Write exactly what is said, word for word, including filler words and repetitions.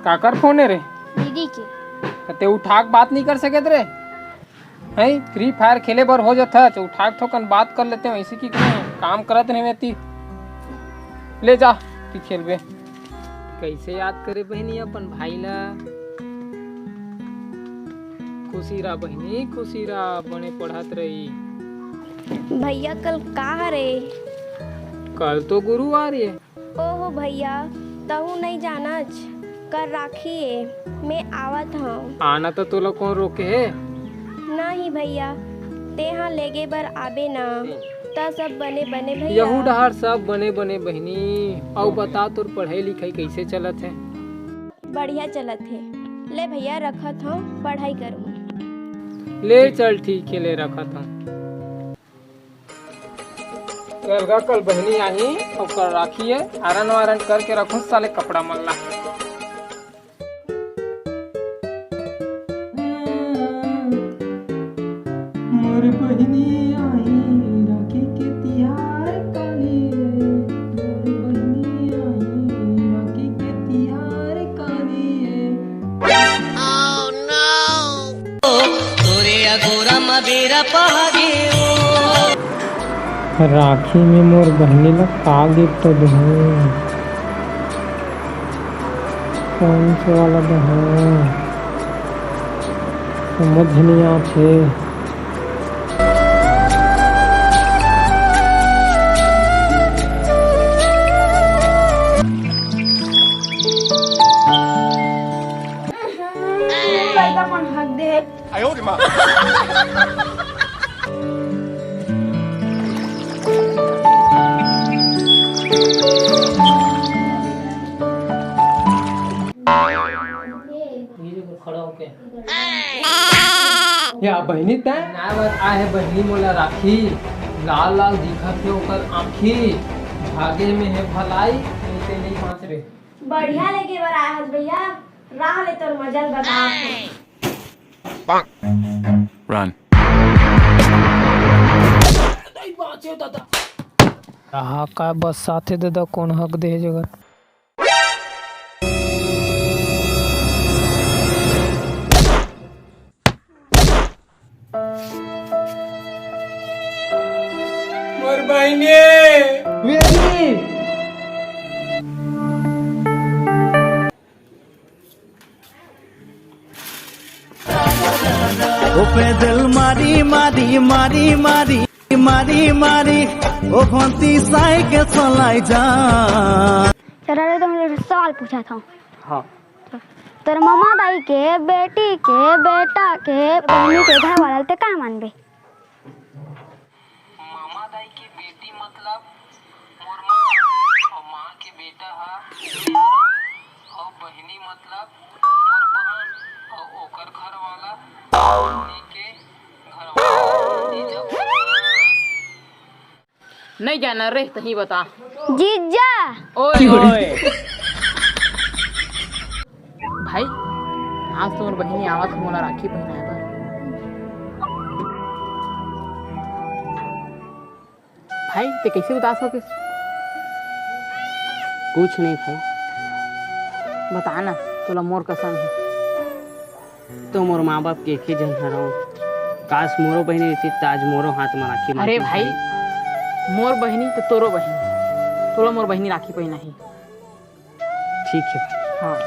काकर फोन हे रे? दीदी के। त ते उठा के बात नहीं कर सकत रे? हैं, फ्री फायर खेले बर हो जात हे, तो उठा के थोकन बात कर लेते हैं, ऐसे की कहीं काम करत नहीं रहती। ले जा, तू खेलबे। कैसे याद करे बहिनी अपन भाई ला? खुशी रहा बहिनी, खुशी रहा, बने पढ़त रही। भैया, कल का हरे? कल तो गुरुवार ये। ओहो भैया, तहू नहीं जानच, कल राखी ए, मैं आवत हूँ। आना तो तोला कौन रोके हे? नहीं भैया, तेहा लेगे बर आबे ना, त सब बने बने भैया। यहू डहार सब बने बने बहिनी। अउ बता, तोर पढ़ाई लिखाई कैसे चलत हे? बढ़िया चलत हे। ले भैया, रखत हूँ, पढ़ाई करूँ। ले चल, ठीक हे, ले रखत हूँ। अलगा कल बहिनी आही, ओकर राखी है, आयरन वायरन करके रखूं साले कपड़ा मन ला। मोर बहिनी आही, राखी के तिहार काली रे। मोर बहिनी आही, राखी के तिहार काली रे। राखी में मोर बहिनी ला का गिफ्ट दूहूं? कौन से वाला दूहूं? समझ नहीं आत हे। लइका मन हक दे। खड़ा होके। या बहिनी तैं? ना बस, आ हे बहिनी मोला राखी, लाल लाल दिखत हे ओकर आँखी, भागे में हे भलाई, नहीं ते नहीं बाँच रे। बढ़िया लेके बर आया हस भैया, राह ले तोर मजा ल बता। रहा का बस साथे ददा, कौन हक दे जगह। मोर बहिनी। बेटी। ओ पैदल मारी, मारी, मारी, मारी, मारी, मारी, ओ भंती साई के सलाई जा। चला रे, तुम लोग से सवाल पूछा था। हाँ। तोर ममा दाई के बेटी के बेटा के बहिनी के घर वाला ते का मानबे? मामा दाई के बेटी मतलब मोर माँ, अउ माँ के बेटा ह मेहर, अउ बहिनी मतलब मोर बहन, अउ ओकर घर वाला, बहिनी के घर वाला, जीजा। नहीं जाना रे, तही बता। जीजा। ओए, ओए। भाई, आज तो मोर बहिनी आवत हे, मोला राखी पहनाए बर। भाई, ते कैसे उदास हो गए? कुछ नहीं भाई। बता ना, तोला मोर कसम है। तो मोर माँ बाप के एक ही जन हरव। काश मोरो बहिनी रहती त आज मोरो हाथ में राखी अरे बांधती भाई, भाई। मोर बहिनी तो तोरो बहिनी, तोला मोर बहिनी राखी पहनाही। ठीक है। हाँ।